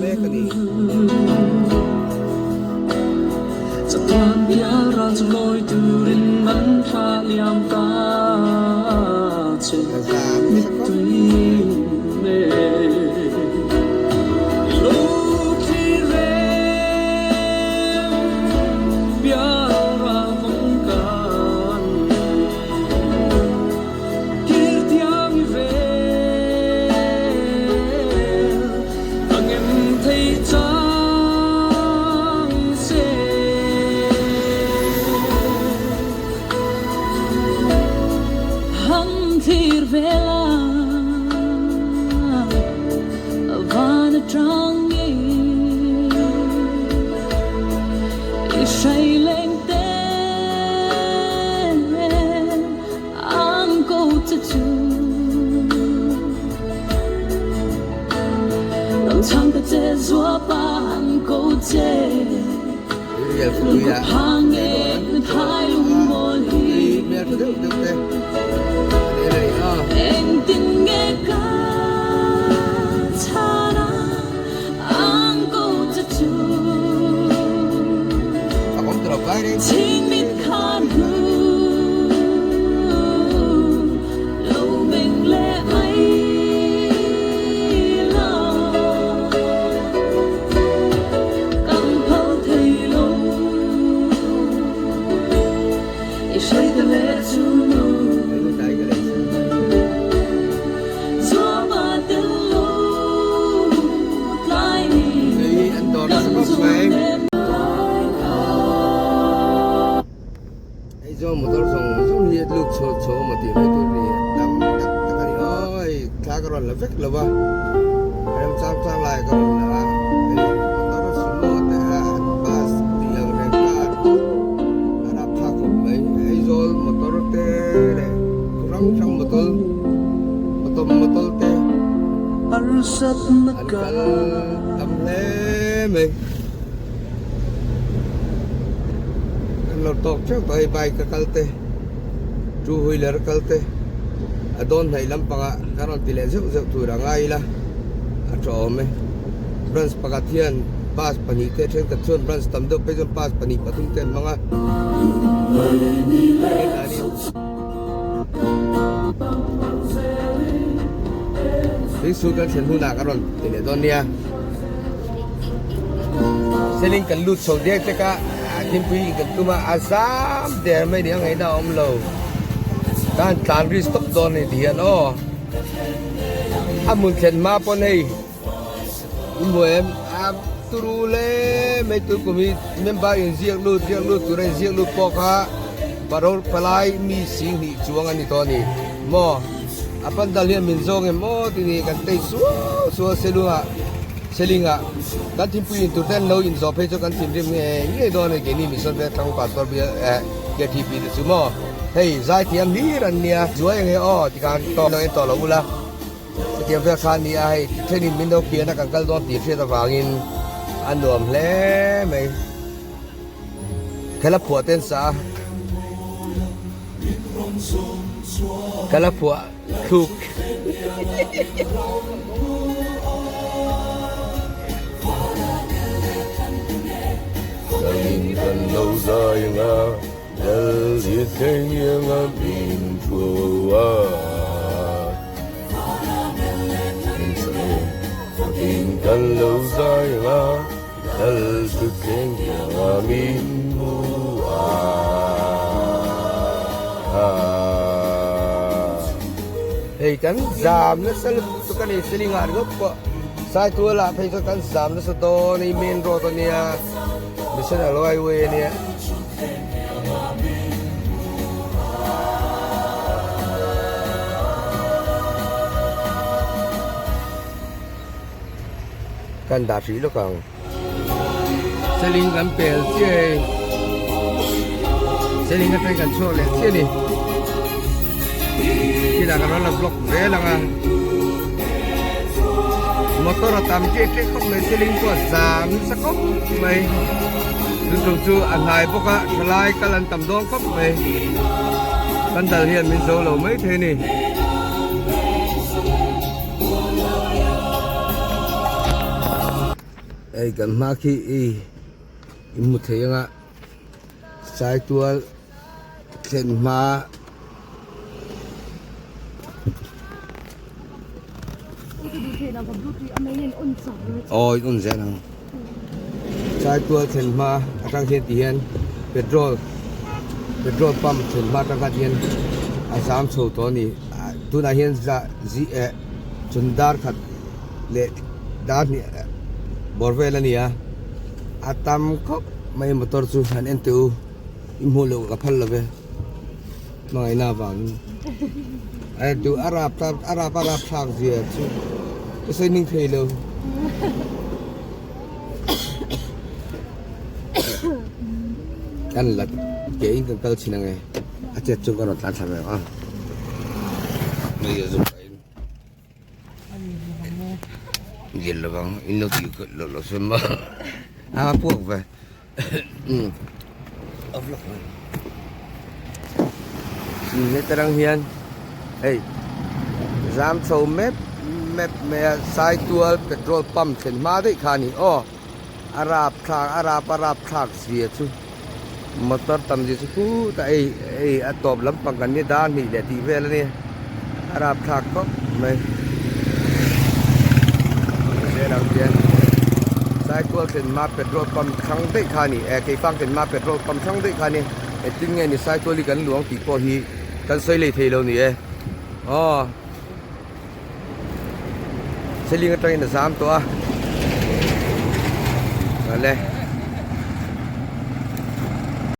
mek a ni. Ka zam nasa khawp mai. Hei zawng motor zawng zawng hi lut chho chho maw tih mai tur ni tam tak tak a ni awi thla ka rawn la vek lo va remchang chang lai ka rawn la a hei motor sumo te a bus tih ang reng car a rapthlak khawp mai Aizawl motor te leh hrang hrang motor motor te an kal tam hle mai. Kan lo tawk teuh tawh hei bike a kal te two wheeler a kal te a dawn hnaih lampangah kan rawn ti leh zeuh zeuh tur a ngai ila a tha awm e branch pakhat hian bus pahnih te thenkhat chuan branch tam deuh phei chuan bus pahnih pathum te an hmang a. Tuisul kan thlen hunah ka rawn ti leh dawn nia. Seling kan lut chho dek dek a, Thimpui in kan tum a, a zam der mai ni a ngaihna a awm lo. Ka han tlan ri stop dawn a ni ti hian aw. A hmun thlen hma pawn hei i hmu em a turu le mai tur kum hi member in ziak lut ziak lut tur a in ziak lut pawh kha parol palai mi sing hnih chuang a ni tawh a ni maw a pandal hian min zawng em aw ti ni kan tei suau suau a selungah selingah kan thingpui in tur te an lo in zawh phei chu kan thinrim nge ngei dawn a ni keini mission veng thlang pastor bial eh ktp te chu maw hei zaithiam hlir an nia zuai enge aw tikhan tawh lo en tawh lo ula. Chutiang vel kha a ni a, hei thenin min lo kian a kan kal dawn tih hriat avangin a nuam hle mai. Khela phuah te an sa a, khela phuah thluk. Kan kan lo zai anga. Hei kan zam nasa lutuk a ni siling ah ringawt pawh Saitual ah phei chuan kan zam nasa dawn a ni main road a nia National Highway a nia. Kan dah hrih lawk ang. Seling kan pel chiah hei. Seling atangin kan chhuak leh chiah a ni. Kinah kan rawn la vlog zel ang a. Motor a tam ṭek ṭek khawp mai seling pawh a zam nasa khawp mai. Chu tum chu a hnai bawk a thalai kal an tam dawn khawp mai. Pandal hian min zo lo mai thei a ni. Hei kan hma khi i in hmu thei anga Saitual thlen hma Aw in on zel ang Saitual thlen hma atang hian ti hian petrol petrol pump thlen hma atang kha ti hian a zam chho tawh a ni tunah hian za zi eh chun dar khat leh dar hnih bawr vel a ni a a tam khawp mai motor chu han en teh u i hmuh loh ka phal lo ve hmangaihna avangin a duh a rap a rap a rap thlak zia chu ka sawi ning thei lo kan la ke in kan kal chhin ang e a chet chu ka rawn tlan thla ve ang a hei a zuk. Lian lovang in lo tih loh loh chuan maw a puak ve a vlog mai heta rang hian hei zam chho mep mep mai a saitual petrol pump thlen hma daih kha a ni aw a rap thlak a rap a rap thlak zia chu motor tam zia chu khutah hei hei a tawp lampang kan nia dar hnih leh tih vel a nia a rap thlak khawp mai zel ang hian saitual thlen hma petrol pump thlang daih kha a ni eh keifang thlen hma petrol pump thlang daih kha a ni engtin nge ni saitual hi kan luang tih pawh hi kan sawi lei thei lo ni e aw. Seling atangin a zam tawh a ale.